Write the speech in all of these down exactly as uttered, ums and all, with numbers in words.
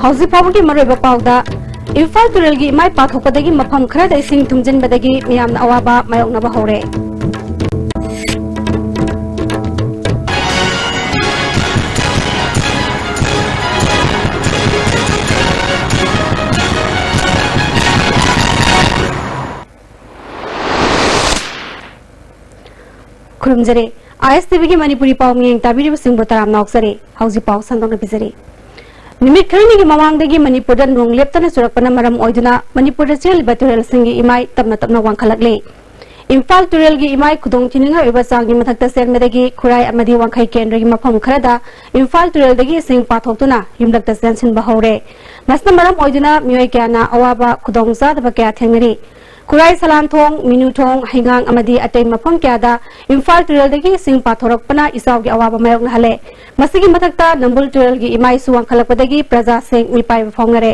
ꯍꯧꯖꯤꯛ ꯐꯥꯎꯕꯒꯤ ꯃꯔꯨꯑꯣꯏꯕ ꯄꯥꯎꯗ, ꯏꯝꯐꯥꯜ ꯇꯨꯔꯦꯜꯒꯤ ꯏꯃꯥꯏ ꯄꯥꯊꯣꯛꯄꯗꯒꯤ ꯃꯐꯝ ꯈꯔꯗ ꯏꯁꯤꯡ ꯊꯨꯝꯖꯤꯟꯕꯗꯒꯤ ꯃꯤꯌꯥꯝꯅ ꯑꯋꯥꯕ ꯃꯥꯌꯣꯛꯅꯕ ꯍꯧꯔꯦ꯫ ꯈꯨꯔꯨꯝꯖꯔꯤ꯫ ISTVꯒꯤ ꯃꯅꯤꯄꯨꯔꯤ ꯄꯥꯎ ꯃꯤꯠꯌꯦꯡ ꯇꯥꯕꯤꯔꯤꯕꯁꯤꯡꯕꯨ ꯇꯔꯥꯝꯅ ꯑꯣꯛꯆꯔꯤ꯫ ꯍꯧꯖꯤꯛ ꯄꯥꯎ ꯁꯟꯗꯣꯛꯅ ꯄꯤꯖꯔꯤ꯫ ꯅꯨꯃꯤꯠ ꯈꯔꯅꯤꯒꯤ ꯃꯃꯥꯡꯗꯒꯤ ꯃꯅꯤꯄꯨꯔꯗ ꯅꯣꯡ ꯂꯦꯞꯇꯅ ꯆꯨꯔꯛꯄꯅ ꯃꯔꯝ ꯑꯣꯏꯗꯨꯅ ꯃꯅꯤꯄꯨꯔꯗ ꯆꯦꯜꯂꯤꯕ ꯇꯨꯔꯦꯜꯁꯤꯡꯒꯤ ꯏꯃꯥꯏ ꯇꯞꯅ ꯇꯞꯅ ꯋꯥꯡꯈꯠꯂꯛꯂꯤ꯫ ꯏꯝꯐꯥꯜ ꯇꯨꯔꯦꯜꯒꯤ ꯏꯃꯥꯏ ꯈꯨꯗꯣꯡ ꯊꯤꯅꯤꯡꯉꯥꯏ ꯑꯣꯏꯕ ꯆꯥꯡꯒꯤ ꯃꯊꯛꯇ ꯆꯦꯟꯕꯗꯒꯤ ꯈꯨꯔꯥꯏ ꯑꯃꯗꯤ ꯋꯥꯡꯈꯩ ꯀꯦꯟꯗ꯭ꯔꯒꯤ ꯃꯐꯝ ꯈꯔꯗ ꯏꯝꯐꯥꯜ ꯇꯨꯔꯦꯜꯗꯒꯤ ꯏꯁꯤꯡ ꯄꯥꯊꯣꯛꯇꯨꯅ ꯌꯨꯝꯂꯛꯇ ꯆꯦꯟꯁꯤꯟꯕ ꯍꯧꯔꯦ꯫ ꯃꯁꯤꯅ ꯃꯔꯝ ꯑꯣꯏꯗꯨꯅ ꯃꯤꯑꯣꯏ ꯀꯌꯥꯅ ꯑꯋꯥꯕ ꯈꯨꯗꯣꯡꯆꯥꯗꯕ ꯀꯌꯥ ꯊꯦꯡꯅꯔꯤ꯫ ꯈꯨꯔꯥꯏ ꯁꯂꯥꯟꯊꯣꯡ, ꯃꯤꯅꯨꯊꯣꯡ, ꯍꯩꯉꯥꯡ ꯑꯃꯗꯤ ꯑꯇꯩ ꯃꯐꯝ ꯀꯌꯥꯗ ꯏꯝꯐꯥꯜ ꯇꯨꯔꯦꯜꯗꯒꯤ ꯏꯁꯤꯡ ꯄꯥꯊꯣꯔꯛꯄꯅ ꯏꯆꯥꯎꯒꯤ ꯑꯋꯥꯕ ꯃꯥꯌꯣꯛꯅꯍꯜꯂꯦ꯫ ꯃꯁꯤꯒꯤ ꯃꯊꯛꯇ ꯅꯝꯕꯨꯜ ꯇꯨꯔꯦꯜꯒꯤ ꯏꯃꯥꯏꯁꯨ ꯋꯥꯡꯈꯠꯂꯛꯄꯗꯒꯤ ꯄ꯭ꯔꯖꯥꯁꯤꯡ ꯃꯤꯄꯥꯏꯕ ꯐꯥꯎꯅꯔꯦ꯫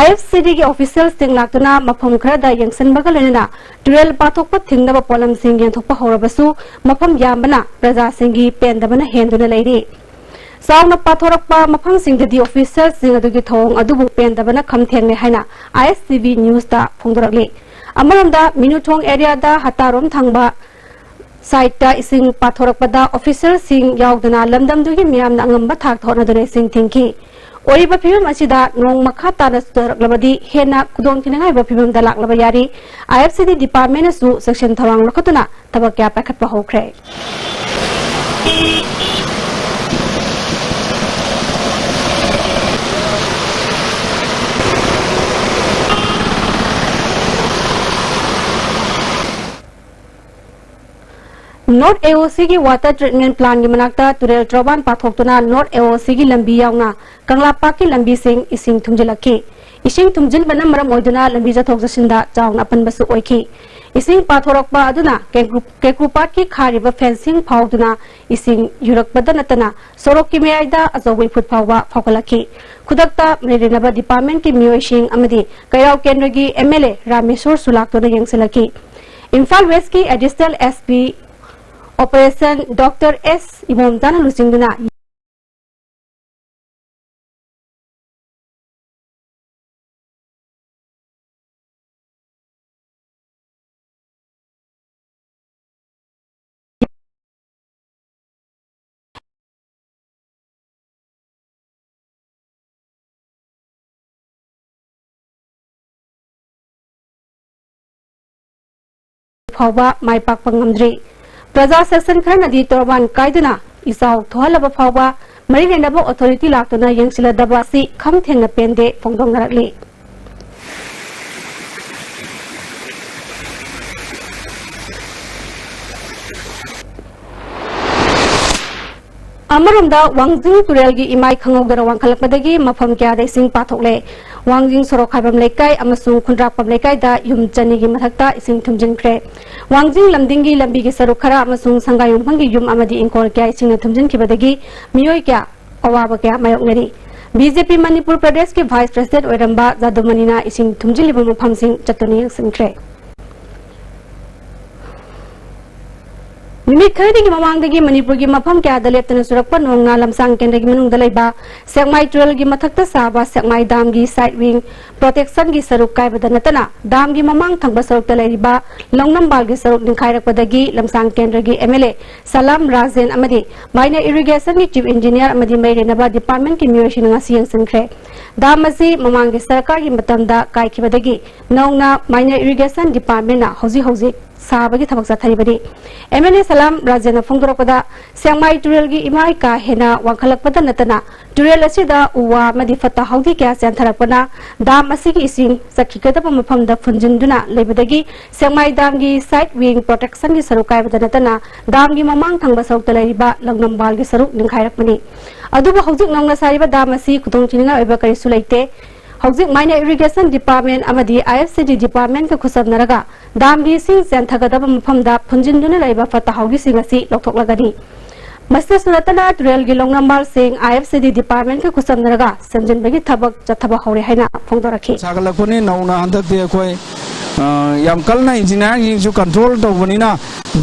IFCDꯒꯤ officialꯁꯤꯡ ꯂꯥꯛꯇꯨꯅ ꯃꯐꯝ ꯈꯔꯗ ꯌꯦꯡꯁꯤꯟꯕꯒ ꯂꯣꯏꯅꯅ ꯇꯨꯔꯦꯜ ꯄꯥꯊꯣꯛꯄ ꯊꯤꯡꯅꯕ ꯄꯣꯠꯂꯝꯁꯤꯡ ꯌꯦꯟꯊꯣꯛꯄ ꯍꯧꯔꯕꯁꯨ ꯃꯐꯝ ꯌꯥꯝꯕꯅ ꯄ꯭ꯔꯖꯥꯁꯤꯡꯒꯤ ꯄꯦꯟꯗꯕꯅ ꯍꯦꯟꯗꯨꯅ ꯂꯩꯔꯤ꯫ ꯆꯥꯎꯅ ꯄꯥꯊꯣꯔꯛꯄ ꯃꯐꯝꯁꯤꯡꯗꯗꯤ officialꯁꯤꯡ ꯑꯗꯨꯒꯤ ꯊꯧꯑꯣꯡ ꯑꯗꯨꯕꯨ ꯄꯦꯟꯗꯕꯅ ꯈꯝ ꯊꯦꯡꯂꯦ ꯍꯥꯏꯅ ISTV newsꯇ ꯐꯣꯡꯗꯣꯔꯛꯂꯤ꯫ ꯑꯃꯔꯣꯝꯗ ꯃꯤꯅꯨꯊꯣꯡ areaꯗ ꯍꯠꯇꯥꯔꯣꯝ ꯊꯪꯕ sideꯇ ꯏꯁꯤꯡ ꯄꯥꯊꯣꯔꯛꯄꯗ officialꯁꯤꯡ ꯌꯥꯎꯗꯅ ꯂꯝꯗꯝꯗꯨꯒꯤ ꯃꯤꯌꯥꯝꯅ ꯑꯉꯝꯕ ꯊꯥꯛꯇ ꯍꯣꯠꯅꯗꯨꯅ ꯏꯁꯤꯡ ꯊꯤꯡꯈꯤ꯫ ꯑꯣꯏꯔꯤꯕ ꯐꯤꯕꯝ ꯑꯁꯤꯗ ꯅꯣꯡ ꯃꯈꯥ ꯇꯥꯅ ꯆꯨꯊꯔꯛꯂꯕꯗꯤ ꯍꯦꯟꯅ ꯈꯨꯗꯣꯡꯊꯤꯅꯤꯡꯉꯥꯏ ꯑꯣꯏꯕ ꯐꯤꯕꯝꯗ ꯂꯥꯛꯂꯕ ꯌꯥꯔꯤ꯫ IFCD departmentꯅꯁꯨ ꯆꯦꯛꯁꯤꯟ ꯊꯧꯔꯥꯡ ꯂꯧꯈꯠꯇꯨꯅ ꯊꯕꯛ ꯀꯌꯥ ꯄꯥꯏꯈꯠꯄ ꯍꯧꯈ꯭ꯔꯦ꯫ North AOCꯒꯤ water treatment plantꯒꯤ ꯃꯅꯥꯛꯇ ꯇꯨꯔꯦꯜ ꯇ꯭ꯔꯣꯕꯥꯟ ꯄꯥꯊꯣꯛꯇꯨꯅ North AOCꯒꯤ ꯂꯝꯕꯤ ꯌꯥꯎꯅ ꯀꯪꯂꯥ ꯄꯥꯠꯀꯤ ꯂꯝꯕꯤꯁꯤꯡ ꯏꯁꯤꯡ ꯊꯨꯝꯖꯤꯜꯂꯛꯈꯤ꯫ ꯏꯁꯤꯡ ꯊꯨꯝꯖꯤꯟꯕꯅ ꯃꯔꯝ ꯑꯣꯏꯗꯨꯅ ꯂꯝꯕꯤ ꯆꯠꯊꯣꯛ ꯆꯠꯁꯤꯟꯗ ꯆꯥꯎꯅ ꯑꯄꯟꯕꯁꯨ ꯑꯣꯏꯈꯤ꯫ ꯏꯁꯤꯡ ꯄꯥꯊꯣꯔꯛꯄ ꯑꯗꯨꯅ ꯀꯦꯀ꯭ꯔꯨ-, ꯀꯦꯀ꯭ꯔꯨ ꯄꯥꯠꯀꯤ ꯈꯥꯔꯤꯕ fencing ꯐꯥꯎꯗꯨꯅ ꯏꯁꯤꯡ ꯌꯨꯔꯛꯄꯗ ꯅꯠꯇꯅ ꯁꯣꯔꯣꯛꯀꯤ ꯃꯌꯥꯏꯗ ꯑꯆꯧꯕ ꯏꯐꯨꯠ ꯐꯥꯎꯕ ꯐꯥꯎꯒꯠꯂꯛꯈꯤ꯫ ꯈꯨꯗꯛꯇ ꯃꯔꯤ ꯂꯩꯅꯕ departmentꯀꯤ ꯃꯤꯑꯣꯏꯁꯤꯡ ꯑꯃꯗꯤ ꯀꯩꯔꯥꯎ ꯀꯦꯟꯗ꯭ꯔꯒꯤ MLA ꯔꯥꯃꯦꯁꯣꯔꯁꯨ ꯂꯥꯛꯇꯨꯅ ꯌꯦꯡꯁꯤꯜꯂꯛꯈꯤ꯫ Imphal Westꯀꯤ Additional SP Operation Doctor S ꯏꯕꯣꯝꯆꯥꯅ ꯂꯨꯆꯤꯡꯗꯨꯅ ꯐꯥꯎꯕ ꯃꯥꯏ ꯄꯥꯛꯄ ꯉꯝꯗ꯭ꯔꯤ꯫ ꯄ꯭ꯔꯖꯥ ꯁꯦꯛꯁꯟ ꯈꯔꯅꯗꯤ ꯇꯣꯔꯕꯥꯟ ꯀꯥꯏꯗꯨꯅ ꯏꯆꯥꯎ ꯊꯣꯛꯍꯜꯂꯕ ꯐꯥꯎꯕ ꯃꯔꯤ ꯂꯩꯅꯕ ꯑꯣꯊꯣꯔꯤꯇꯤ ꯂꯥꯛꯇꯨꯅ ꯌꯦꯡꯁꯤꯜꯂꯗꯕ ꯑꯁꯤ ꯈꯝ ꯊꯦꯡꯅ ꯄꯦꯟꯗꯦ ꯐꯣꯡꯗꯣꯛꯅꯔꯛꯂꯤ꯫ ꯑꯃꯔꯣꯝꯗ, ꯋꯥꯡꯖꯤꯡ ꯇꯨꯔꯦꯜꯒꯤ ꯏꯃꯥꯏ ꯈꯪꯍꯧꯗꯅ ꯋꯥꯡꯈꯠꯂꯛꯄꯗꯒꯤ ꯃꯐꯝ ꯀꯌꯥꯗ ꯏꯁꯤꯡ ꯄꯥꯊꯣꯛꯂꯦ꯫ ꯋꯥꯡꯖꯤꯡ ꯁꯣꯔꯣꯛ ꯈꯥꯏꯕꯝ ꯂꯩꯀꯥꯏ ꯑꯃꯁꯨꯡ ꯈꯨꯟꯗ꯭ꯔꯥꯛꯄꯝ ꯂꯩꯀꯥꯏꯗ ꯌꯨꯝ ꯆꯅꯤꯒꯤ ꯃꯊꯛꯇ ꯏꯁꯤꯡ ꯊꯨꯝꯖꯤꯟꯈ꯭ꯔꯦ꯫ ꯋꯥꯡꯖꯤꯡ ꯂꯝꯗꯤꯡꯒꯤ ꯂꯝꯕꯤꯒꯤ ꯁꯔꯨꯛ ꯈꯔ ꯑꯃꯁꯨꯡ ꯁꯪꯒꯥꯏꯌꯨꯝꯐꯝꯒꯤ ꯌꯨꯝ ꯑꯃꯗꯤ ꯏꯪꯈꯣꯜ ꯀꯌꯥ ꯏꯁꯤꯡꯅ ꯊꯨꯝꯖꯤꯟꯈꯤꯕꯗꯒꯤ ꯃꯤꯑꯣꯏ ꯀꯌꯥ ꯑꯋꯥꯕ ꯀꯌꯥ ꯃꯥꯌꯣꯛꯅꯔꯤ꯫ ꯕꯤ ꯖꯦ ꯄꯤ ꯃꯅꯤꯄꯨꯔ ꯄ꯭ꯔꯗꯦꯁꯀꯤ ꯚꯥꯏꯁ ꯄ꯭ꯔꯁꯤꯗꯦꯟꯠ ꯑꯣꯏꯔꯝꯕ ꯖꯥꯗꯨꯃꯅꯤꯅ ꯏꯁꯤꯡ ꯊꯨꯝꯖꯤꯜꯂꯤꯕ ꯃꯐꯝꯁꯤꯡ ꯆꯠꯇꯨꯅ ꯌꯦꯡꯁꯤꯟꯈ꯭ꯔꯦ꯫ ꯅꯨꯃꯤꯠ ꯈꯔꯅꯤꯒꯤ ꯃꯃꯥꯡꯗꯒꯤ ꯃꯅꯤꯄꯨꯔꯒꯤ ꯃꯐꯝ ꯀꯌꯥꯗ ꯂꯦꯞꯇꯅ ꯆꯨꯔꯛꯄ ꯅꯣꯡꯅ ꯂꯝꯁꯥꯡ ꯀꯦꯟꯗ꯭ꯔꯒꯤ ꯃꯅꯨꯡꯗ ꯂꯩꯕ ꯁꯦꯛꯃꯥꯏ ꯇꯨꯔꯦꯜꯒꯤ ꯃꯊꯛꯇ ꯁꯥꯕ ꯁꯦꯛꯃꯥꯏ ꯗꯥꯝꯒꯤ ꯁꯥꯏꯠ ꯋꯤꯡ ꯄ꯭ꯔꯣꯇꯦꯛꯁꯟꯒꯤ ꯁꯔꯨꯛ ꯀꯥꯏꯕꯗ ꯅꯠꯇꯅ, ꯗꯥꯝꯒꯤ ꯃꯃꯥꯡ ꯊꯪꯕ ꯁꯔꯨꯛꯇ ꯂꯩꯔꯤꯕ ꯂꯧꯅꯝꯕꯥꯜꯒꯤ ꯁꯔꯨꯛ ꯅꯤꯡꯈꯥꯏꯔꯛꯄꯗꯒꯤ ꯂꯝꯁꯥꯡ ꯀꯦꯟꯗ꯭ꯔꯒꯤ ꯑꯦꯝ ꯑꯦꯜ ꯑꯦ ꯁꯂꯥꯝ ꯔꯥꯖꯦꯟ ꯑꯃꯗꯤ ꯃꯥꯏꯅꯔ ꯏꯔꯤꯒꯦꯁꯟꯒꯤ ꯆꯤꯐ ꯏꯟꯖꯤꯅꯤꯌꯔ ꯑꯃꯗꯤ ꯃꯔꯤ ꯂꯩꯅꯕ ꯗꯤꯄꯥꯔꯠꯃꯦꯟꯠꯀꯤ ꯃꯤꯑꯣꯏꯁꯤꯡꯅ ꯉꯁꯤ ꯌꯦꯡꯁꯤꯟꯈ꯭ꯔꯦ꯫ ꯗꯥꯝ ꯑꯁꯤ ꯃꯃꯥꯡꯒꯤ ꯁꯔꯀꯥꯔꯒꯤ ꯃꯇꯝꯗ ꯀꯥꯏꯈꯤꯕꯗꯒꯤ ꯅꯧꯅ ꯃꯥꯏꯅꯔ ꯏꯔꯤꯒꯦꯁꯟ ꯗꯤꯄꯥꯔꯠꯃꯦꯟꯠꯅ ꯍꯧꯖꯤꯛ ꯍꯧꯖꯤꯛ ꯁꯥꯕꯒꯤ ꯊꯕꯛ ꯆꯠꯊꯔꯤꯕꯅꯤ꯫ ꯑꯦꯝ ꯑꯦꯜ ꯑꯦ ꯁꯂꯥꯝ ꯔꯥꯖꯦꯟꯅ ꯐꯣꯡꯗꯣꯔꯛꯄꯗ, ꯁꯦꯛꯃꯥꯏ ꯇꯨꯔꯦꯜꯒꯤ ꯏꯃꯥꯏ ꯀꯥ ꯍꯦꯟꯅ ꯋꯥꯡꯈꯠꯂꯛꯄꯗ ꯅꯠꯇꯅ, ꯇꯨꯔꯦꯜ ꯑꯁꯤꯗ ꯎ ꯋꯥ ꯑꯃꯗꯤ ꯐꯠꯇ ꯍꯥꯎꯗꯤ ꯀꯌꯥ ꯆꯦꯟꯊꯔꯛꯄꯅ ꯗꯥꯝ ꯑꯁꯤꯒꯤ ꯏꯁꯤꯡ ꯆꯠꯈꯤꯒꯗꯕ ꯃꯐꯝꯗ ꯐꯨꯟꯖꯤꯟꯗꯨꯅ ꯂꯩꯕꯗꯒꯤ ꯁꯦꯛꯃꯥꯏ ꯗꯥꯝꯒꯤ ꯁꯥꯏꯠ ꯋꯤꯡ ꯄ꯭ꯔꯣꯇꯦꯛꯁꯟꯒꯤ ꯁꯔꯨꯛ ꯀꯥꯏꯕꯗ ꯅꯠꯇꯅ, ꯗꯥꯝꯒꯤ ꯃꯃꯥꯡ ꯊꯪꯕ ꯁꯔꯨꯛꯇ ꯂꯩꯔꯤꯕ ꯂꯧꯅꯝꯕꯥꯜꯒꯤ ꯁꯔꯨꯛ ꯅꯤꯡꯈꯥꯏꯔꯛꯄꯅꯤ꯫ ꯑꯗꯨꯕꯨ ꯍꯧꯖꯤꯛ ꯅꯧꯅ ꯁꯥꯔꯤꯕ ꯗꯥꯝ ꯑꯁꯤ ꯈꯨꯗꯣꯡꯊꯤꯅꯤꯡꯉꯥꯏ ꯑꯣꯏꯕ ꯀꯔꯤꯁꯨ ꯂꯩꯇꯦ꯫ ꯍꯧꯖꯤꯛ ꯃꯥꯏꯅꯔ ꯏꯔꯤꯒꯦꯁꯟ ꯗꯤꯄꯥꯔꯠꯃꯦꯟꯠ ꯑꯃꯗꯤ ꯑꯥꯏ ꯑꯦꯐ ꯁꯤ ꯗꯤ ꯗꯤꯄꯥꯔꯠꯃꯦꯟꯠꯀ ꯈꯨꯠꯁꯝꯅꯔꯒ ꯗꯥꯝꯒꯤ ꯏꯁꯤꯡ ꯆꯦꯟꯊꯒꯗꯕ ꯃꯐꯝꯗ ꯐꯨꯟꯖꯤꯟꯗꯨꯅ ꯂꯩꯕ ꯐꯠꯇ ꯍꯥꯎꯗꯤꯁꯤꯡ ꯑꯁꯤ ꯂꯧꯊꯣꯛꯂꯒꯅꯤ꯫ ꯃꯁꯤꯗꯁꯨ ꯅꯠꯇꯅ ꯇꯨꯔꯦꯜꯒꯤ ꯂꯧꯅꯝꯕꯥꯜꯁꯤꯡ ꯑꯥꯏ ꯑꯦꯐ ꯁꯤ ꯗꯤ ꯗꯤꯄꯥꯔꯠꯃꯦꯟꯠꯀ ꯈꯨꯠꯁꯝꯅꯔꯒ ꯁꯦꯝꯖꯤꯟꯕꯒꯤ ꯊꯕꯛ ꯆꯠꯊꯕ ꯍꯧꯔꯦ ꯍꯥꯏꯅ ꯐꯣꯡꯗꯣꯔꯛꯈꯤ꯫ ꯁꯥꯒꯠꯂꯛꯄꯅꯤ꯫ ꯅꯧꯅ ꯍꯟꯗꯛꯇꯤ ꯑꯩꯈꯣꯏ, ꯑ, ꯌꯥꯝ ꯀꯟꯅ ꯏꯟꯖꯤꯅꯤꯌꯥꯔꯤꯡꯁꯤꯡꯁꯨ ꯀꯟꯇ꯭ꯔꯣꯜ ꯇꯧꯕꯅꯤꯅ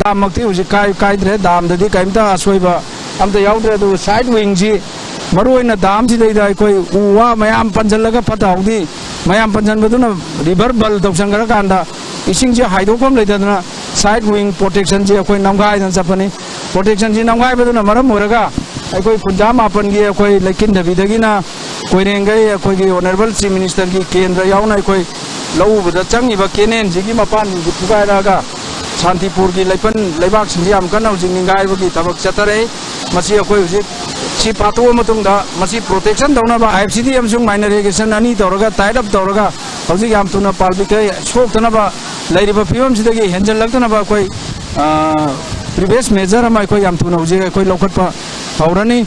ꯗꯥꯝꯃꯛꯇꯤ ꯍꯧꯖꯤꯛ ꯀꯥꯏ-, ꯀꯥꯏꯗ꯭ꯔꯦ꯫ ꯗꯥꯝꯗꯗꯤ ꯀꯔꯤꯝꯇ ꯑꯁꯣꯏꯕ ꯑꯝꯇ ꯌꯥꯎꯗ꯭ꯔꯦ꯫ ꯑꯗꯨꯕꯨ ꯁꯥꯏꯠ ꯋꯤꯡꯁꯤ, ꯃꯔꯨꯑꯣꯏꯅ ꯗꯥꯝꯁꯤꯗꯩꯗ ꯑꯩꯈꯣꯏ ꯎ ꯋꯥ ꯃꯌꯥꯝ ꯄꯟꯁꯤꯜꯂꯒ ꯐꯠꯇ ꯍꯥꯎꯗꯤ ꯃꯌꯥꯝ ꯄꯟꯁꯤꯟꯕꯗꯨꯅ ꯔꯤꯚꯔ ꯕꯜ ꯇꯧꯁꯟꯈ꯭ꯔꯀꯥꯟꯗ ꯏꯁꯤꯡꯁꯦ ꯍꯥꯏꯗꯣꯛꯐꯝ ꯂꯩꯇꯗꯅ ꯁꯥꯏꯠ ꯋꯤꯡ ꯄ꯭ꯔꯣꯇꯦꯛꯁꯟꯁꯤ ꯑꯩꯈꯣꯏ ꯅꯝꯈꯥꯏꯗꯅ ꯆꯠꯄꯅꯤ꯫ ꯄ꯭ꯔꯣꯇꯦꯛꯁꯟꯁꯤ ꯅꯝꯈꯥꯏꯕꯗꯨꯅ ꯃꯔꯝ ꯑꯣꯏꯔꯒ ꯑꯩꯈꯣꯏ ꯈꯨꯟꯖꯥ ꯃꯥꯄꯟꯒꯤ ꯑꯩꯈꯣꯏ ꯂꯩꯀꯤꯟꯊꯕꯤꯗꯒꯤꯅ ꯀꯣꯏꯔꯦꯡꯒꯩ ꯑꯩꯈꯣꯏꯒꯤ ꯑꯣꯅꯔꯦꯕꯜ ꯆꯤꯐ ꯃꯤꯅꯤꯁꯇꯔꯒꯤ ꯀꯦꯟꯗ꯭ꯔ ꯌꯥꯎꯅ ꯑꯩꯈꯣꯏ ꯂꯧ ꯎꯕꯗ ꯆꯪꯉꯤꯕ ꯀꯦꯅꯦꯜꯁꯤꯒꯤ ꯃꯄꯥꯟꯁꯤꯡꯁꯤ ꯐꯨꯒꯥꯏꯔꯛꯑꯒ ꯁꯥꯟꯇꯤꯄꯨꯔꯒꯤ ꯂꯩꯄꯟ ꯂꯩꯕꯥꯛꯁꯤꯡꯁꯤ ꯌꯥꯝ ꯀꯟꯅ ꯍꯧꯖꯤꯛ ꯅꯤꯡꯒꯥꯏꯕꯒꯤ ꯊꯕꯛ ꯆꯠꯊꯔꯛꯏ꯫ ꯃꯁꯤ ꯑꯩꯈꯣꯏ ꯍꯧꯖꯤꯛ ꯁꯤ ꯐꯥꯠꯇꯣꯛꯑ ꯃꯇꯨꯡꯗ ꯃꯁꯤ ꯄ꯭ꯔꯣꯇꯦꯛꯁꯟ ꯇꯧꯅꯕ ꯑꯥꯏ ꯑꯦꯐ ꯁꯤ ꯗꯤ ꯑꯃꯁꯨꯡ ꯃꯥꯏꯅꯔ ꯏꯔꯤꯒꯦꯁꯟ ꯑꯅꯤ ꯇꯧꯔꯒ, ꯇꯥꯏꯠ ꯑꯞ ꯇꯧꯔꯒ, ꯍꯧꯖꯤꯛ ꯌꯥꯝ ꯊꯨꯅ ꯄꯥꯕ꯭ꯂꯤꯛꯇ ꯁꯣꯛꯇꯅꯕ, ꯂꯩꯔꯤꯕ ꯐꯤꯕꯝꯁꯤꯗꯒꯤ ꯍꯦꯟꯖꯜꯂꯛꯇꯅꯕ ꯑꯩꯈꯣꯏ, ꯑ, ꯄ꯭ꯔꯤꯚꯤꯌꯁ ꯃꯦꯖꯔ ꯑꯃ ꯑꯩꯈꯣꯏ ꯌꯥꯝ ꯊꯨꯅ ꯍꯧꯖꯤꯛ ꯑꯩꯈꯣꯏ ꯂꯧꯈꯠꯄ ꯍꯧꯔꯅꯤ꯫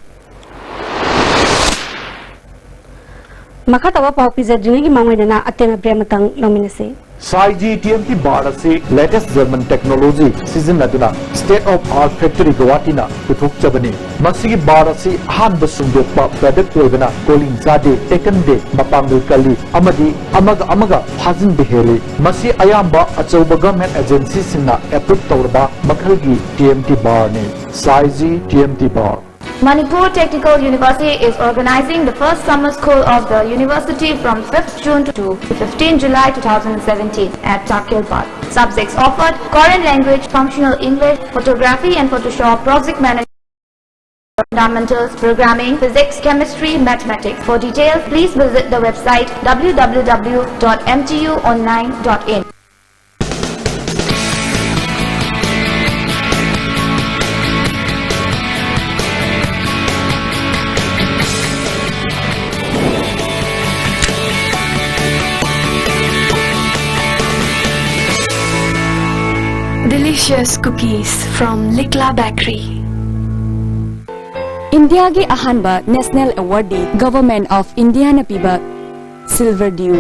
ꯃꯈꯥ ꯇꯥꯕ ꯄꯥꯎ ꯄꯤꯖꯗ꯭ꯔꯤꯉꯩꯒꯤ ꯃꯥꯡꯑꯣꯏꯅꯅ ꯑꯇꯦꯟꯕ ꯕ꯭ꯔꯦꯛ ꯑꯃꯇꯪ ꯂꯧꯃꯤꯟꯅꯁꯤ꯫ ꯁꯥꯏꯖꯤ ꯇꯤ ꯑꯦꯝ ꯇꯤ ꯕꯥꯔ ꯑꯁꯤ ꯂꯦꯇꯦꯁ ꯖꯔꯃꯟ ꯇꯦꯛꯅꯣꯂꯣꯖꯤ ꯁꯤꯖꯤꯟꯅꯗꯨꯅ ꯁ꯭ꯇꯦꯠ ꯑꯣꯐ ꯑꯥꯔꯠ ꯐꯦꯛꯇꯔꯤ ꯒꯨꯋꯥꯍꯥꯇꯤꯅ ꯄꯨꯊꯣꯛꯆꯕꯅꯤ꯫ ꯃꯁꯤꯒꯤ ꯕꯥꯔ ꯑꯁꯤ ꯑꯍꯥꯟꯕ ꯁꯨꯡꯗꯣꯛꯄ ꯄ꯭ꯔꯗꯛ ꯑꯣꯏꯕꯅ ꯀꯣꯂꯤꯡ ꯆꯥꯗꯦ, ꯇꯦꯀꯟꯗꯦ, ꯃꯄꯥꯡꯒꯜ ꯀꯜꯂꯤ ꯑꯃꯗꯤ ꯑꯃꯒ ꯑꯃꯒ ꯐꯥꯖꯤꯟꯕ ꯍꯦꯜꯂꯤ꯫ ꯃꯁꯤ ꯑꯌꯥꯝꯕ ꯑꯆꯧꯕ ꯒꯚꯔꯟꯃꯦꯟꯠ ꯑꯦꯖꯦꯟꯁꯤꯁꯤꯡꯅ ꯑꯦꯄ꯭ꯔꯨꯚ ꯇꯧꯔꯕ ꯃꯈꯜꯒꯤ ꯇꯤ ꯑꯦꯝ ꯇꯤ ꯕꯥꯔꯅꯤ꯫ ꯁꯥꯏꯖꯤ T M T bar. Manipur Technical University is organizing the first summer school of the university from fifth June to fifteenth July two thousand seventeen at Takil Park. Subjects offered: current language, functional English, photography and Photoshop, project management, fundamentals, programming, physics, chemistry, mathematics. For details, please visit the website w w w dot m t u online dot in. Delicious cookies from Likla Bakery. ꯏꯟꯗꯤꯌꯥꯒꯤ ꯑꯍꯥꯟꯕ national ꯑꯦꯋꯥꯔꯗꯤ government of ꯏꯟꯗꯤꯌꯥꯅ ꯄꯤꯕ silver Diu.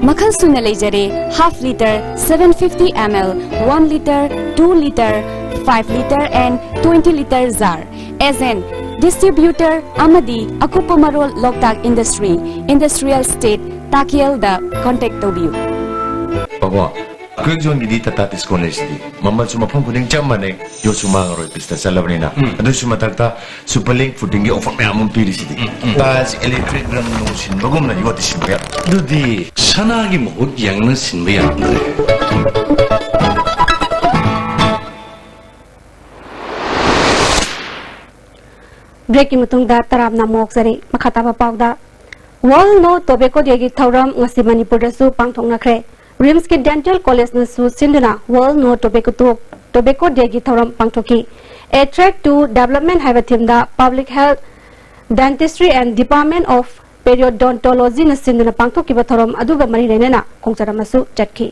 ꯃꯈꯜ ꯁꯨꯅ ꯂꯩꯖꯔꯦ: half litre, seven fifty ml, one litre, two litre, five litre and twenty litre jar꯫ Agent, distributor ꯑꯃꯗꯤ ꯑꯀꯨꯞꯄ ꯃꯔꯣꯜ Loktak industry, industrial estate, ꯇꯥꯀꯦꯜꯗ ꯀꯣꯟꯇꯦꯛ ꯇꯧꯕꯤꯌꯨ꯫ ꯀ꯭ꯋꯤꯛ ꯖꯣꯟꯒꯤꯗꯤ ꯇꯥꯇꯥ ꯗꯤꯁꯀꯥꯎꯟ ꯂꯩꯁꯤꯗꯤ꯫ ꯃꯃꯜꯁꯨ ꯃꯐꯝ ꯈꯨꯗꯤꯡ ꯆꯞ ꯃꯥꯟꯅꯩ, ꯌꯣꯠꯁꯨ ꯃꯥꯡꯉꯔꯣꯏ, ꯄꯤꯁꯇ ꯆꯠꯂꯕꯅꯤꯅ꯫ ꯎꯝ꯫ ꯑꯗꯨꯁꯨ ꯃꯊꯛꯇ ꯁꯨꯄꯔ ꯂꯤꯡ ꯐꯨꯇꯤꯡꯒꯤ ꯑꯣꯐꯔ ꯃꯌꯥꯝ ꯑꯃ ꯄꯤꯔꯤꯁꯤꯗꯤ꯫ ꯎꯝ, ꯎꯝ꯫ ꯇꯥꯏꯜꯁ ꯏꯂꯦꯛꯇ꯭ꯔꯤꯛ ꯔꯪ ꯅꯨꯡ ꯁꯤꯟꯕꯒꯨꯝꯅ ꯌꯣꯠꯇꯤ ꯁꯤꯟꯕ ꯌꯥꯏ꯫ ꯑꯗꯨꯗꯤ ꯁꯅꯥꯒꯤ ꯃꯍꯨꯠ ꯌꯦꯡꯅ ꯁꯤꯟꯕ ꯌꯥꯔꯝꯗ꯭ꯔꯦ꯫ ꯕ꯭ꯔꯦꯛꯀꯤ ꯃꯇꯨꯡꯗ ꯇꯔꯥꯝꯅ ꯑꯃꯨꯛ ꯑꯣꯛꯆꯔꯤ꯫ ꯃꯈꯥ ꯇꯥꯕ ꯄꯥꯎꯗ, World No Tobacco Dayꯒꯤ ꯊꯧꯔꯝ ꯉꯁꯤ ꯃꯅꯤꯄꯨꯔꯗꯁꯨ ꯄꯥꯡꯊꯣꯛꯅꯈ꯭ꯔꯦ꯫ ꯔꯤꯝꯁꯀꯤ ꯗꯦꯟꯇꯦꯜ ꯀꯣꯂꯦꯖꯅꯁꯨ ꯁꯤꯟꯗꯨꯅ World No Tobacco, Tobacco Dayꯒꯤ ꯊꯧꯔꯝ ꯄꯥꯡꯊꯣꯛꯈꯤ꯫ A Track to Development ꯍꯥꯏꯕ themeꯗ Public Health, Dentistry and Department of Periodontologyꯅ ꯁꯤꯟꯗꯨꯅ ꯄꯥꯡꯊꯣꯛꯈꯤꯕ ꯊꯧꯔꯝ ꯑꯗꯨꯒ ꯃꯔꯤ ꯂꯩꯅꯅ ꯈꯣꯡꯆꯠ ꯑꯃꯁꯨ ꯆꯠꯈꯤ꯫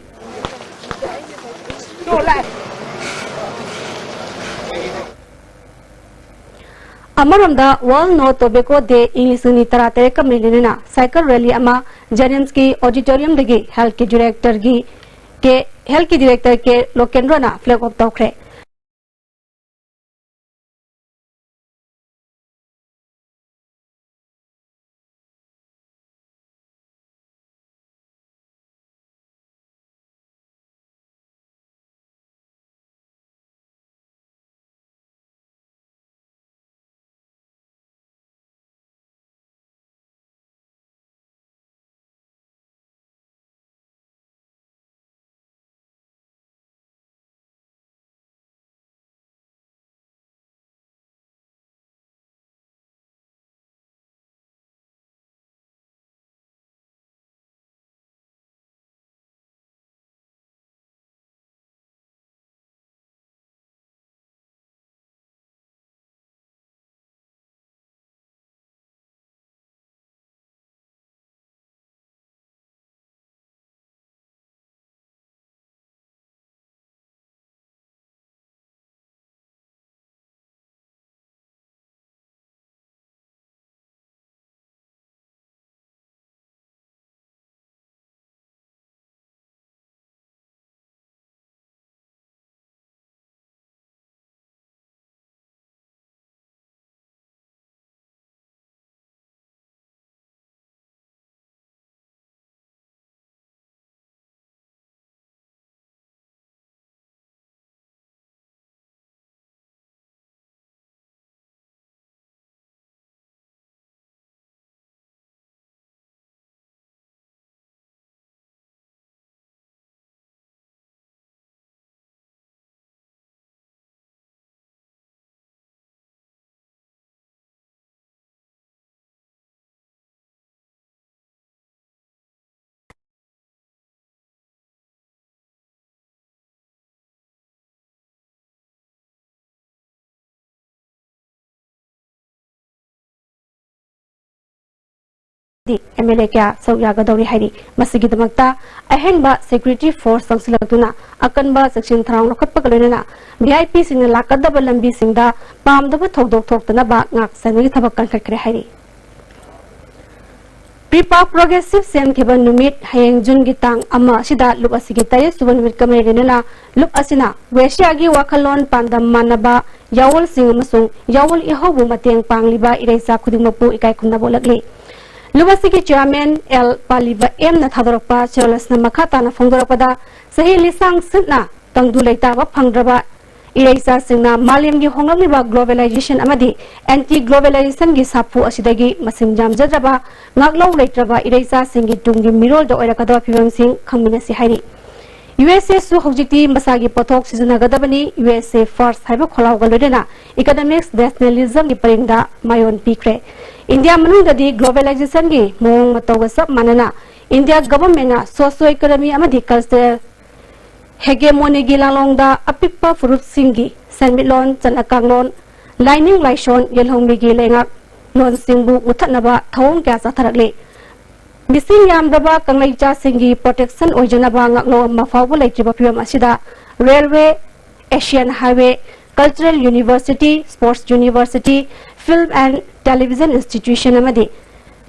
ꯑꯃꯔꯣꯝꯗ World No Tobacco Day ꯏꯪ ꯂꯤꯁꯤꯡ ꯑꯅꯤ ꯇꯔꯥꯇꯔꯦꯠꯀ ꯃꯔꯤ ꯂꯩꯅꯅ cycle rally ꯑꯃ JNIMSꯀꯤ auditoriumꯗꯒꯤ healthꯀꯤ directorꯒꯤ ꯀꯦ healthꯀꯤ director ꯀꯦ ꯂꯣꯀꯦꯟꯗ꯭ꯔꯣꯅ flag off ꯇꯧꯈ꯭ꯔꯦ꯫ ꯗꯤ ꯑꯦꯝ ꯑꯦꯜ ꯑꯦ ꯀꯌꯥ ꯁꯔꯨꯛ ꯌꯥꯒꯗꯧꯔꯤ ꯍꯥꯏꯔꯤ꯫ ꯃꯁꯤꯒꯤꯗꯃꯛꯇ ꯑꯍꯦꯟꯕ ꯁꯦꯀ꯭ꯌꯨꯔꯤꯇꯤ ꯐꯣꯔꯁ ꯆꯪꯁꯤꯜꯂꯛꯇꯨꯅ ꯑꯀꯟꯕ ꯆꯦꯛꯁꯤꯟ ꯊꯧꯔꯥꯡ ꯂꯧꯈꯠꯄꯒ ꯂꯣꯏꯅꯅ ꯚꯤ ꯑꯥꯏ ꯄꯤꯁꯤꯡꯅ ꯂꯥꯛꯀꯗꯕ ꯂꯝꯕꯤꯁꯤꯡꯗ ꯄꯥꯝꯗꯕ ꯊꯧꯗꯣꯛ ꯊꯣꯛꯇꯅꯕ ꯉꯥꯛ ꯁꯦꯟꯕꯒꯤ ꯊꯕꯛ ꯀꯟꯈꯠꯈ꯭ꯔꯦ ꯍꯥꯏꯔꯤ꯫ ꯄ꯭ꯔꯤꯄꯥꯛ ꯄ꯭ꯔꯣꯒ꯭ꯔꯦꯁꯤꯞ ꯁꯦꯝꯈꯤꯕ ꯅꯨꯃꯤꯠ ꯍꯌꯦꯡ ꯖꯨꯟꯒꯤ ꯇꯥꯡ ꯑꯃ ꯑꯁꯤꯗ ꯂꯨꯞ ꯑꯁꯤꯒꯤ ꯇꯔꯦꯠ ꯁꯨꯕ ꯅꯨꯃꯤꯠꯀ ꯃꯔꯤ ꯂꯩꯅꯅ ꯂꯨꯞ ꯑꯁꯤꯅ ꯋꯦꯁꯤꯌꯥꯒꯤ ꯋꯥꯈꯜꯂꯣꯟ ꯄꯥꯟꯗꯝ ꯃꯥꯟꯅꯕ ꯌꯥꯑꯣꯜꯁꯤꯡ ꯑꯃꯁꯨꯡ ꯌꯥꯑꯣꯜ ꯏꯍꯧꯕꯨ ꯃꯇꯦꯡ ꯄꯥꯡꯂꯤꯕ ꯏꯔꯩꯆꯥ ꯈꯨꯗꯤꯡꯃꯛꯄꯨ ꯏꯀꯥꯏ ꯈꯨꯝꯅꯕ ꯎꯠꯂꯛꯂꯤ꯫ ꯂꯨꯞ ꯑꯁꯤꯒꯤ ꯆꯤꯌꯥꯔꯃꯦꯟ ꯑꯦꯜ ꯄꯥꯂꯤꯕ ꯑꯦꯝꯅ ꯊꯥꯗꯣꯔꯛꯄ ꯆꯦꯔꯣꯂꯁꯅ ꯃꯈꯥ ꯇꯥꯅ ꯐꯣꯡꯗꯣꯔꯛꯄꯗ, ꯆꯍꯤ ꯂꯤꯁꯥꯡ ꯁꯤꯠꯅ ꯇꯪꯗꯨ ꯂꯩꯇꯥꯕ ꯐꯪꯗ꯭ꯔꯕ ꯏꯔꯩꯆꯥꯁꯤꯡꯅ ꯃꯥꯂꯦꯝꯒꯤ ꯍꯣꯡꯂꯛꯂꯤꯕ ꯒ꯭ꯂꯣꯕꯦꯂꯥꯏꯖꯦꯁꯟ ꯑꯃꯗꯤ ꯑꯦꯟꯇꯤ ꯒ꯭ꯂꯣꯕꯦꯂꯥꯏꯖꯦꯁꯟꯒꯤ ꯁꯥꯐꯨ ꯑꯁꯤꯗꯒꯤ ꯃꯁꯤꯡ ꯌꯥꯝꯖꯗ꯭ꯔꯕ ꯉꯥꯛꯂꯧ ꯂꯩꯇ꯭ꯔꯕ ꯏꯔꯩꯆꯥꯁꯤꯡꯒꯤ ꯇꯨꯡꯒꯤ ꯃꯤꯔꯣꯜꯗ ꯑꯣꯏꯔꯛꯀꯗꯕ ꯐꯤꯕꯝꯁꯤꯡ ꯈꯪꯃꯤꯟꯅꯁꯤ ꯍꯥꯏꯔꯤ꯫ ꯌꯨ ꯑꯦꯁ ꯑꯦꯁꯨ ꯍꯧꯖꯤꯛꯇꯤ ꯃꯁꯥꯒꯤ ꯄꯣꯠꯊꯣꯛ ꯁꯤꯖꯤꯟꯅꯒꯗꯕꯅꯤ, ꯌꯨ ꯑꯦꯁ ꯑꯦ ꯐꯥꯔꯁ ꯍꯥꯏꯕ ꯈꯣꯜꯂꯥꯎꯒ ꯂꯣꯏꯅꯅ ꯏꯀꯅꯣꯃꯤꯛꯁ ꯅꯦꯁꯅꯦꯂꯤꯖꯝꯒꯤ ꯄꯔꯤꯡꯗ ꯃꯥꯏꯑꯣꯟ ꯄꯤꯈ꯭ꯔꯦ꯫ ꯏꯟꯗꯤꯌꯥ ꯃꯅꯨꯡꯗꯗꯤ ꯒ꯭ꯂꯣꯕꯦꯂꯥꯏꯖꯦꯁꯟꯒꯤ ꯃꯑꯣꯡ ꯃꯇꯧꯒ ꯆꯞ ꯃꯥꯟꯅꯅ ꯏꯟꯗꯤꯌꯥ ꯒꯚꯔꯟꯃꯦꯟꯅ ꯁꯣꯁꯤꯑꯣ ꯏꯀꯣꯅꯣꯃꯤ ꯑꯃꯗꯤ ꯀꯜꯆꯔꯦꯜ ꯍꯦꯒꯦꯃꯣꯅꯤꯒꯤ ꯂꯥꯡꯂꯣꯡꯗ ꯑꯄꯤꯛꯄ ꯐꯨꯔꯨꯞꯁꯤꯡꯒꯤ ꯁꯦꯟꯃꯤꯠꯂꯣꯟ, ꯆꯠꯅ ꯀꯥꯡꯂꯣꯟ, ꯂꯥꯏꯅꯤꯡ ꯂꯥꯏꯁꯣꯟ, ꯌꯦꯜꯍꯧꯃꯤꯒꯤ ꯂꯩꯉꯥꯛꯂꯣꯟꯁꯤꯡꯕꯨ ꯃꯨꯊꯠꯅꯕ ꯊꯧꯑꯣꯡ ꯀꯌꯥ ꯆꯠꯊꯔꯛꯂꯤ꯫ ꯃꯤꯁꯤꯡ ꯌꯥꯝꯗ꯭ꯔꯕ ꯀꯪꯂꯩꯆꯥꯁꯤꯡꯒꯤ ꯄ꯭ꯔꯣꯇꯦꯛꯁꯟ ꯑꯣꯏꯖꯅꯕ ꯉꯥꯛꯂꯧ ꯑꯃ ꯐꯥꯎꯕ ꯂꯩꯇ꯭ꯔꯤꯕ ꯐꯤꯕꯝ ꯑꯁꯤꯗ railway, Asian highway, cultural university, sports university, film and television institution ꯑꯃꯗꯤ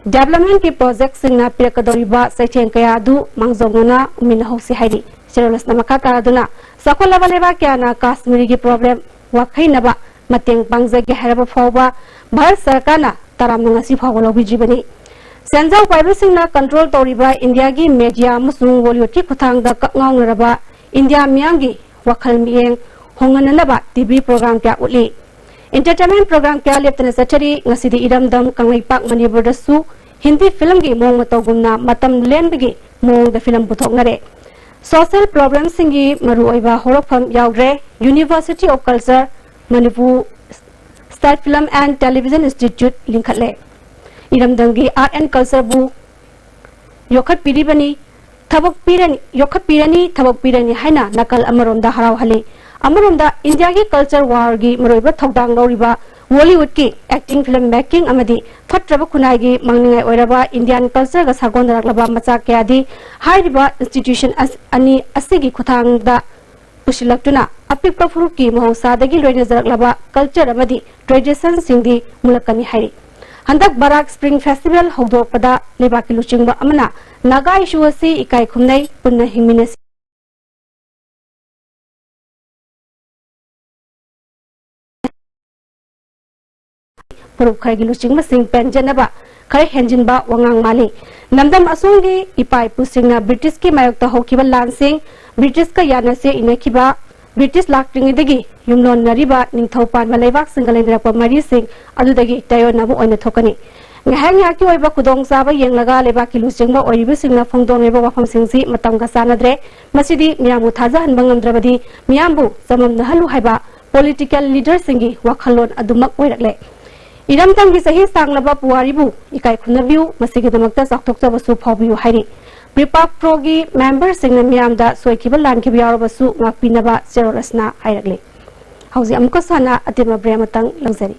ꯗꯦꯕꯂꯞꯃꯦꯟꯠꯀꯤ ꯄ꯭ꯔꯣꯖꯦꯛꯠꯁꯤꯡꯅ ꯄꯤꯔꯛꯀꯗꯧꯔꯤꯕ ꯆꯩꯊꯦꯡ ꯀꯌꯥ ꯑꯗꯨ ꯃꯥꯡꯖꯧꯅꯅ ꯎꯃꯤꯟꯅꯍꯧꯁꯤ ꯍꯥꯏꯔꯤ꯫ ꯆꯦꯔꯣꯂꯁꯅ ꯃꯈꯥ ꯇꯥꯔꯗꯨꯅ, ꯆꯥꯎꯈꯠꯂꯕ ꯂꯩꯕꯥꯛ ꯀꯌꯥꯅ ꯀꯥꯁꯃꯤꯔꯒꯤ ꯄ꯭ꯔꯣꯕ꯭ꯂꯦꯝ ꯋꯥꯈꯩꯅꯕ ꯃꯇꯦꯡ ꯄꯥꯡꯖꯒꯦ ꯍꯥꯏꯔꯕ ꯐꯥꯎꯕ ꯚꯥꯔꯠ ꯁꯔꯀꯥꯔꯅ ꯇꯔꯥꯝꯅ ꯉꯁꯤ ꯐꯥꯎꯕ ꯂꯧꯕꯤꯗ꯭ꯔꯤꯕꯅꯤ꯫ ꯁꯦꯟꯖꯥꯎ ꯄꯥꯏꯕꯁꯤꯡꯅ ꯀꯟꯇ꯭ꯔꯣꯜ ꯇꯧꯔꯤꯕ ꯏꯟꯗꯤꯌꯥꯒꯤ ꯃꯦꯗꯤꯌꯥ ꯑꯃꯁꯨꯡ ꯕꯣꯂꯤꯋꯨꯗꯀꯤ ꯈꯨꯠꯊꯥꯡꯗ ꯀꯛꯉꯥꯎꯅꯔꯕ ꯏꯟꯗꯤꯌꯥ ꯃꯤꯌꯥꯝꯒꯤ ꯋꯥꯈꯜ ꯃꯤꯠꯌꯦꯡ ꯍꯣꯡꯍꯟꯅꯅꯕ ꯇꯤ ꯚꯤ ꯄ꯭ꯔꯣꯒ꯭ꯔꯥꯝ ꯀꯌꯥ ꯎꯠꯂꯤ꯫ ꯏꯟꯇꯔꯇꯦꯟꯃꯦꯟꯠ ꯄ꯭ꯔꯣꯒ꯭ꯔꯥꯝ ꯀꯌꯥ ꯂꯦꯞꯇꯅ ꯆꯠꯊꯔꯤ꯫ ꯉꯁꯤꯗꯤ ꯏꯔꯝꯗꯝ ꯀꯪꯂꯩꯄꯥꯛ ꯃꯅꯤꯄꯨꯔꯗꯁꯨ ꯍꯤꯟꯗꯤ ꯐꯤꯂꯝꯒꯤ ꯃꯑꯣꯡ ꯃꯇꯧꯒꯨꯝꯅ ꯃꯇꯝ ꯂꯦꯟꯕꯒꯤ ꯃꯑꯣꯡꯗ ꯐꯤꯂꯝ ꯄꯨꯊꯣꯛꯅꯔꯦ꯫ ꯁꯣꯁꯤꯌꯦꯜ ꯄ꯭ꯔꯣꯕ꯭ꯂꯦꯝꯁꯤꯡꯒꯤ ꯃꯔꯨꯑꯣꯏꯕ ꯍꯧꯔꯛꯐꯝ ꯌꯥꯎꯗ꯭ꯔꯦ꯫ University of culture Manipur, state film and television institute ꯂꯤꯡꯈꯠꯂꯦ꯫ ꯏꯔꯝꯗꯝꯒꯤ ꯑꯥꯔꯠ ꯑꯦꯟ ꯀꯜꯆꯔꯕꯨ ꯌꯣꯛꯈꯠꯄꯤꯔꯤꯕꯅꯤ, ꯊꯕꯛ ꯄꯤꯔꯅꯤ, ꯌꯣꯛꯈꯠꯄꯤꯔꯅꯤ, ꯊꯕꯛ ꯄꯤꯔꯅꯤ ꯍꯥꯏꯅ ꯅꯥꯀꯜ ꯑꯃꯔꯣꯝꯗ ꯍꯔꯥꯎꯍꯜꯂꯤ꯫ ꯑꯃꯔꯣꯝꯗ ꯏꯟꯗꯤꯌꯥꯒꯤ ꯀꯜꯆꯔ ꯋꯥꯔꯒꯤ ꯃꯔꯨꯑꯣꯏꯕ ꯊꯧꯗꯥꯡ ꯂꯧꯔꯤꯕ ꯕꯣꯂꯤꯋꯨꯗꯀꯤ ꯑꯦꯛꯇꯤꯡ, ꯐꯤꯂꯝ ꯃꯦꯀꯤꯡ ꯑꯃꯗꯤ ꯐꯠꯇ꯭ꯔꯕ ꯈꯨꯟꯅꯥꯏꯒꯤ ꯃꯥꯡꯅꯤꯡꯉꯥꯏ ꯑꯣꯏꯔꯕ ꯏꯟꯗꯤꯌꯥꯟ ꯀꯜꯆꯔꯒ ꯁꯥꯒꯣꯟꯅꯔꯛꯂꯕ ꯃꯆꯥꯛ ꯀꯌꯥꯗꯤ ꯍꯥꯏꯔꯤꯕ ꯏꯟꯁꯇꯤꯇ꯭ꯌꯨꯁꯟ ꯑꯁ-, ꯑꯅꯤ ꯑꯁꯤꯒꯤ ꯈꯨꯠꯊꯥꯡꯗ ꯄꯨꯁꯤꯜꯂꯛꯇꯨꯅ ꯑꯄꯤꯛꯄ ꯐꯨꯔꯨꯞꯀꯤ ꯃꯍꯧꯁꯥꯗꯒꯤ ꯂꯣꯏꯅꯖꯔꯛꯂꯕ ꯀꯜꯆꯔ ꯑꯃꯗꯤ ꯇ꯭ꯔꯦꯗꯤꯁꯟꯁꯤꯡꯗꯤ ꯃꯨꯠꯂꯛꯀꯅꯤ ꯍꯥꯏꯔꯤ꯫ ꯍꯟꯗꯛ ꯕꯔꯥꯛ ꯁ꯭ꯄ꯭ꯔꯤꯡ ꯐꯦꯁꯇꯤꯚꯦꯜ ꯍꯧꯗꯣꯛꯄꯗ ꯂꯩꯕꯥꯛꯀꯤ ꯂꯨꯆꯤꯡꯕ ꯑꯃꯅ ꯅꯥꯒꯥ ꯏꯁꯨ ꯑꯁꯤ ꯏꯀꯥꯏ ꯈꯨꯝꯅꯩ, ꯄꯨꯟꯅ ꯍꯤꯡꯃꯤꯟꯅꯁꯤ꯫ ꯐꯨꯔꯨꯞ ꯈꯔꯒꯤ ꯂꯨꯆꯤꯡꯕꯁꯤꯡ ꯄꯦꯟꯖꯅꯕ ꯈꯔ ꯍꯦꯟꯖꯤꯟꯕ ꯋꯥꯉꯥꯡ ꯃꯥꯜꯂꯤ꯫ ꯂꯝꯗꯝ ꯑꯁꯣꯝꯒꯤ ꯏꯄꯥ ꯏꯄꯨꯁꯤꯡꯅ ꯕ꯭ꯔꯤꯇꯤꯁꯀꯤ ꯃꯥꯌꯣꯛꯇ ꯍꯧꯈꯤꯕ ꯂꯥꯟꯁꯤꯡ, ꯕ꯭ꯔꯤꯇꯤꯁꯀ ꯌꯥꯅꯁꯦ ꯏꯅꯈꯤꯕ, ꯕ꯭ꯔꯤꯇꯤꯁ ꯂꯥꯛꯇ꯭ꯔꯤꯉꯩꯗꯒꯤ ꯌꯨꯝꯂꯣꯟꯅꯔꯤꯕ ꯅꯤꯡꯊꯧ ꯄꯥꯟꯕ ꯂꯩꯕꯥꯛꯁꯤꯡꯒ ꯂꯩꯅꯔꯛꯄ ꯃꯔꯤꯁꯤꯡ ꯑꯗꯨꯗꯒꯤ ꯇꯥꯏꯑꯣꯟꯅꯕ ꯑꯣꯏꯅ ꯊꯣꯛꯀꯅꯤ꯫ ꯉꯥꯏꯍꯥꯛ ꯉꯥꯏꯍꯥꯛꯀꯤ ꯑꯣꯏꯕ ꯈꯨꯗꯣꯡꯆꯥꯕ ꯌꯦꯡꯂꯒ ꯂꯩꯕꯥꯛꯀꯤ ꯂꯨꯆꯤꯡꯕ ꯑꯣꯏꯔꯤꯕꯁꯤꯡꯅ ꯐꯣꯡꯗꯣꯛꯂꯤꯕ ꯋꯥꯐꯝꯁꯤꯡꯁꯤ ꯃꯇꯝꯒ ꯆꯥꯟꯅꯗ꯭ꯔꯦ꯫ ꯃꯁꯤꯗꯤ ꯃꯤꯌꯥꯝꯕꯨ ꯊꯥꯖꯍꯟꯕ ꯉꯝꯗ꯭ꯔꯕꯗꯤ ꯃꯤꯌꯥꯝꯕꯨ ꯆꯃꯝꯅꯍꯜꯂꯨ ꯍꯥꯏꯕ ꯄꯣꯂꯤꯇꯤꯀꯦꯜ ꯂꯤꯗꯔꯁꯤꯡꯒꯤ ꯋꯥꯈꯜꯂꯣꯟ ꯑꯗꯨꯃꯛ ꯑꯣꯏꯔꯛꯂꯦ꯫ ꯏꯔꯝꯗꯝꯒꯤ ꯆꯍꯤ ꯁꯥꯡꯂꯕ ꯄꯨꯋꯥꯔꯤꯕꯨ ꯏꯀꯥꯏ ꯈꯨꯝꯅꯕꯤꯌꯨ, ꯃꯁꯤꯒꯤꯗꯃꯛꯇ ꯆꯥꯎꯊꯣꯛꯆꯕꯁꯨ ꯐꯥꯎꯕꯤꯌꯨ ꯍꯥꯏꯔꯤ꯫ ꯄ꯭ꯔꯤꯄꯥꯛ ꯄ꯭ꯔꯣꯒꯤ ꯃꯦꯝꯕꯔꯁꯤꯡꯅ ꯃꯤꯌꯥꯝꯗ ꯁꯣꯏꯈꯤꯕ ꯂꯥꯟꯈꯤꯕ ꯌꯥꯎꯔꯕꯁꯨ ꯉꯥꯛꯄꯤꯅꯕ ꯆꯦꯔꯣꯜ ꯑꯁꯤꯅ ꯍꯥꯏꯔꯛꯂꯤ꯫ ꯍꯧꯖꯤꯛ ꯑꯃꯨꯛꯀꯁꯨ ꯍꯟꯅ ꯑꯇꯦꯟꯕ ꯕ꯭ꯔꯦꯛ ꯑꯃꯇꯪ ꯂꯧꯖꯔꯤ꯫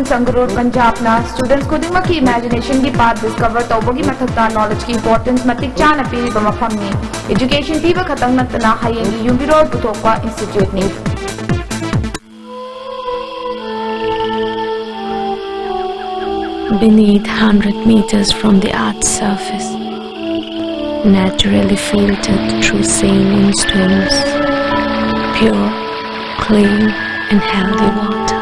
ꯁꯪꯒꯔꯣꯔ ꯄꯟꯖꯥꯕꯅ ꯁ꯭ꯇꯨꯗꯦꯟꯠꯁ ꯈꯨꯗꯤꯡꯃꯛꯀꯤ ꯏꯃꯦꯖꯤꯅꯦꯁꯟꯒꯤ ꯄꯥꯊ ꯗꯤꯁꯀꯚꯔ ꯇꯧꯕꯒꯤ ꯃꯊꯛꯇ ꯅꯣꯂꯦꯖꯀꯤ ꯏꯝꯄꯣꯔꯇꯦꯟꯁ ꯃꯇꯤꯛ ꯆꯥꯅ ꯄꯤꯔꯤꯕ ꯃꯐꯝꯅꯤ꯫ ꯑꯦꯖꯨꯀꯦꯁꯟ ꯄꯤꯕ ꯈꯛꯇꯪ ꯅꯠꯇꯅ ꯍꯌꯦꯡꯒꯤ ꯌꯨꯝꯕꯤꯔꯣꯜ ꯄꯨꯊꯣꯛꯄ ꯏꯟꯁꯇꯤꯇ꯭ꯌꯨꯠꯅꯤ꯫ Beneath hundred meters from the earth's surface, naturally filtered through saline streams, pure, clean and healthy water.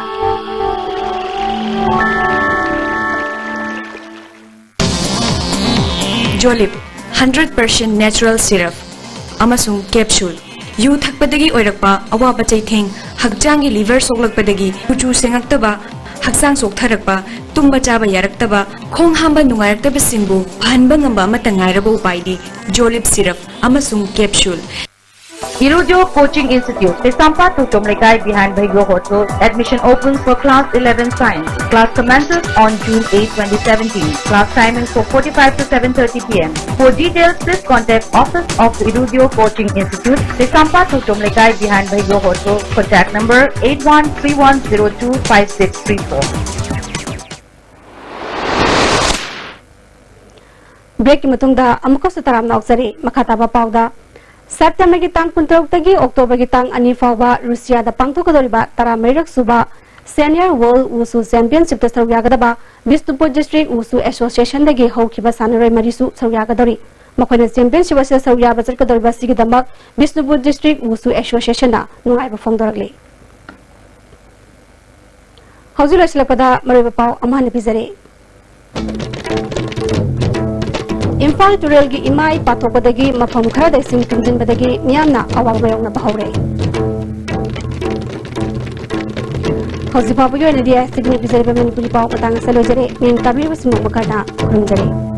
ꯖꯣꯂꯤꯞ, ꯍꯟꯗ꯭ꯔꯦꯠ ꯄꯔꯁꯦꯟꯠ ꯅꯦꯆꯔꯦꯜ ꯁꯤꯔꯞ ꯑꯃꯁꯨꯡ ꯀꯦꯞꯁꯨꯜ꯫ ꯌꯨ ꯊꯛꯄꯗꯒꯤ ꯑꯣꯏꯔꯛꯄ ꯑꯋꯥꯕ ꯆꯩꯊꯦꯡ, ꯍꯛꯆꯥꯡꯒꯤ ꯂꯤꯚꯔ ꯁꯣꯛꯂꯛꯄꯗꯒꯤ ꯀꯨꯆꯨ ꯁꯦꯡꯉꯛꯇꯕ, ꯍꯛꯆꯥꯡ ꯆꯣꯛꯊꯔꯛꯄ, ꯇꯨꯝꯕ ꯆꯥꯕ ꯌꯥꯔꯛꯇꯕ, ꯈꯣꯡ ꯍꯥꯝꯕ ꯅꯨꯡꯉꯥꯏꯔꯛꯇꯕꯁꯤꯡꯕꯨ ꯐꯍꯟꯕ ꯉꯝꯕ ꯑꯃꯠꯇ ꯉꯥꯏꯔꯕ ꯎꯄꯥꯏꯗꯤ ꯖꯣꯂꯤꯞ ꯁꯤꯔꯞ ꯑꯃꯁꯨꯡ capsule. Irudio Coaching Institute, Kaisampat Thokchom Lekai behind Bhaigo Hotel. Admission opens for class eleven science. Class commences on June eighth, twenty seventeen. Class timings for four forty-five to seven thirty p m. For details, please contact Office of the Irudio Coaching Institute, Kaisampat Thokchom Lekai behind Bhaigo Hotel. Contact number eight one three one zero two five six three four. Break ꯀꯤ ꯃꯇꯨꯡꯗ ꯑꯃꯨꯛꯀꯁꯨ ꯇꯔꯥꯝꯅ ꯑꯣꯛꯆꯔꯤ꯫ ꯃꯈꯥ ꯇꯥꯕ ꯄꯥꯎꯗ, ꯁꯦꯞꯇꯦꯝꯕꯔꯒꯤ ꯇꯥꯡ ꯀꯨꯟꯇꯔꯨꯛꯇꯒꯤ ꯑꯣꯛꯇꯣꯕꯔꯒꯤ ꯇꯥꯡ ꯑꯅꯤ ꯐꯥꯎꯕ ꯔꯨꯁꯤꯌꯥꯗ ꯄꯥꯡꯊꯣꯛꯀꯗꯧꯔꯤꯕ ꯇꯔꯥꯃꯔꯤꯔꯛ ꯁꯨꯕ Senior World Wushu Championship ꯇ ꯁꯔꯨꯛ ꯌꯥꯒꯗꯕ ꯕꯤꯁꯅꯨꯄꯨꯔ District Wushu Association ꯗꯒꯤ ꯍꯧꯈꯤꯕ ꯁꯥꯟꯅꯔꯣꯏ ꯃꯔꯤꯁꯨ ꯁꯔꯨꯛ ꯌꯥꯒꯗꯧꯔꯤ꯫ ꯃꯈꯣꯏꯅ championship ꯑꯁꯤꯗ ꯁꯔꯨꯛ ꯌꯥꯕ ꯆꯠꯀꯗꯧꯔꯤꯕ ꯑꯁꯤꯒꯤꯗꯃꯛ ꯕꯤꯁꯅꯨꯄꯨꯔ District Wushu Association ꯅ ꯅꯨꯡꯉꯥꯏꯕ ꯐꯣꯡꯗꯣꯔꯛꯂꯤ꯫ ꯍꯧꯖꯤꯛ ꯂꯣꯏꯁꯤꯜꯂꯛꯄꯗ ꯃꯔꯨꯑꯣꯏꯕ ꯄꯥꯎ ꯑꯃ ꯍꯟꯅ ꯄꯤꯖꯔꯤ꯫ ꯏꯝꯐꯥꯜ ꯇꯨꯔꯦꯜꯒꯤ ꯏꯃꯥꯏ ꯄꯥꯊꯣꯛꯄꯗꯒꯤ ꯃꯐꯝ ꯈꯔꯗ ꯏꯁꯤꯡ ꯊꯨꯝꯖꯤꯟꯕꯗꯒꯤ ꯃꯤꯌꯥꯝꯅ ꯑꯋꯥꯕ ꯃꯥꯌꯣꯛꯅꯕ ꯍꯧꯔꯦ꯫ ꯍꯧꯖꯤꯛ ꯐꯥꯎꯕꯒꯤ ꯑꯣꯏꯅꯗꯤ ꯑꯁꯤꯒꯤ ꯄꯤꯖꯔꯤꯕ ꯃꯅꯤꯄꯨꯔꯤ ꯄꯥꯎ ꯃꯇꯥꯡ ꯑꯁꯤꯗ ꯂꯣꯏꯖꯔꯦ꯫ ꯃꯤꯡ ꯇꯥꯕꯤꯔꯤꯕꯁꯤꯡꯕꯨ ꯃꯈꯥ ꯇꯥꯅ ꯈꯨꯔꯨꯝꯖꯔꯤ꯫